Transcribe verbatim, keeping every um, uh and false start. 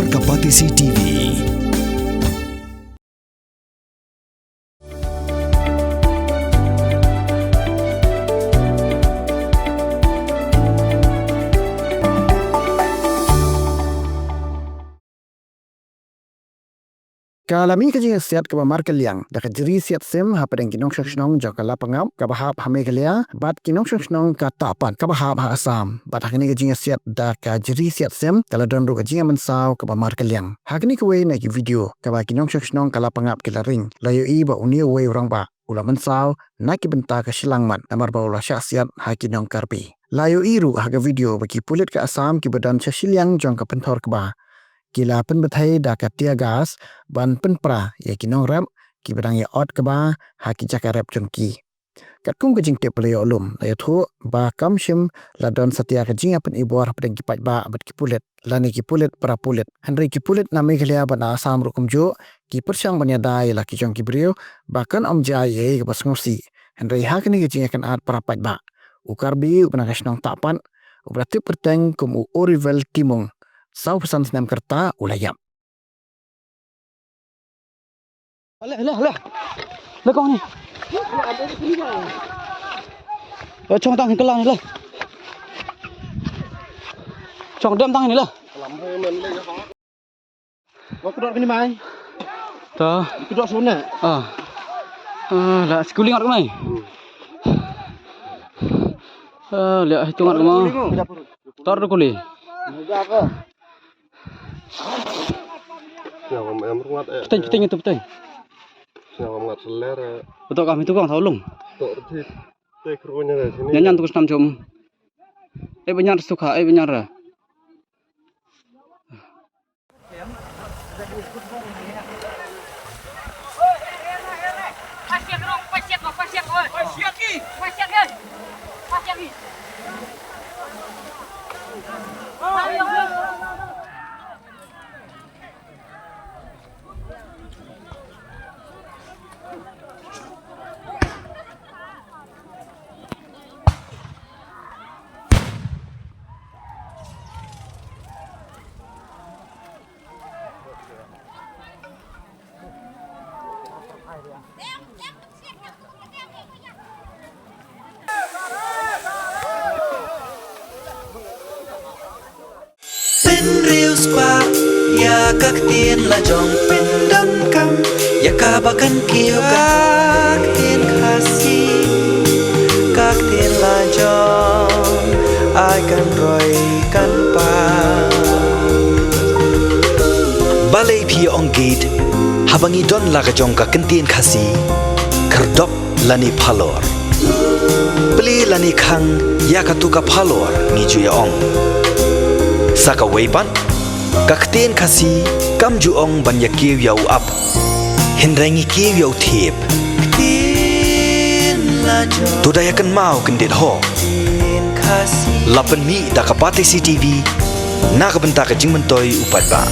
Ka Batesi T V. Ka la mih ka jingïasiat kaba markylliang da ka jri siat sim hapdeng ki nongshong shnong jong ka Lapangap kaba hap ha Meghalaya bad ki nongshong shnong ka Tahpan kaba hap ha Assam. Bad ha kane ka jingïasiat da ka jri siat sim ka la don ruh ka jingïamynsaw kaba markylliang. Ha kane kawei na ki video kaba ki nongshong shnong ka Lapangap ki la ring, la ïohi ba une uwei u rangbah u la mynsaw na ki bynta ka shyllangmat namar ba u la shah siat ha ki nong Karbi. La ïohi ruh ha ka video ba ki pulit ka Assam kiba don sha shiliang jong ka pynthor kba ki la pynbthei da ka tear gas ban pynpra ïa ki nongrep kiba dang ïa ot kba ha ki jaka rep jong ki. Katkum ka jingtip ba la ïoh lum, la ïathuh ba kam shym la don satia ka jingïapynibor hapdeng ki paidbah bad ki pulit lane ki pulit para pulit. Hynrei ki pulit na Meghalaya bad na Assam ruh kumjuh ki pyrshang ban ïada ïa la ki jong ki briew ba kan ym jia ïa ei kaba sngewsih. Hynrei ha kane ka jingïakynad para paidbah, u Karbi uba na ka shnong Tahpan uba la tip kyrteng kum u Orivel Timung, sawphew san snem ka rta, u la ïap. Le, le, le. Le kong ni. Le chong tang hi kylla ni le. Chong dem tang ni le. Wa kudor kini mai. Ta. Kudor sune. Ah. Ah, la skuli ngat mai. Ah, la hitung ngat mai. Tor kuli. Muda apa? Sñiaw ngam em rngat eh. Pteng, pteng itu pteng. Sñiaw ngam ngat seler eh. Betok kami tukang thaw lung. Tok rthit. Te kru nya re sini. Nyan nyan tu snam jom. Eh, banyar sukha, eh, banyar. Pynriewspah ïa ka ktien la jong, pyndonkam ïa kaba kan kiew ka ktien Khasi, ka ktien la jong, ai kan roi kan pan. Balei phi ong gate haba ngi don la ka jong ka ktien Khasi? Khyrdop lane phalor. Plie lane khang ïa katu ka phalor, ngi ju ïa ong. Sa kawei pat, ka ktien Khasi kam ju ong ban ïa kiew ïa u ap, hynrei ngi kiew ïa u thiep. To da ïa kynmaw kyndit ho. La pynmih da ka Batesi T V na ka bynta ka jingmyntoi u paidbah.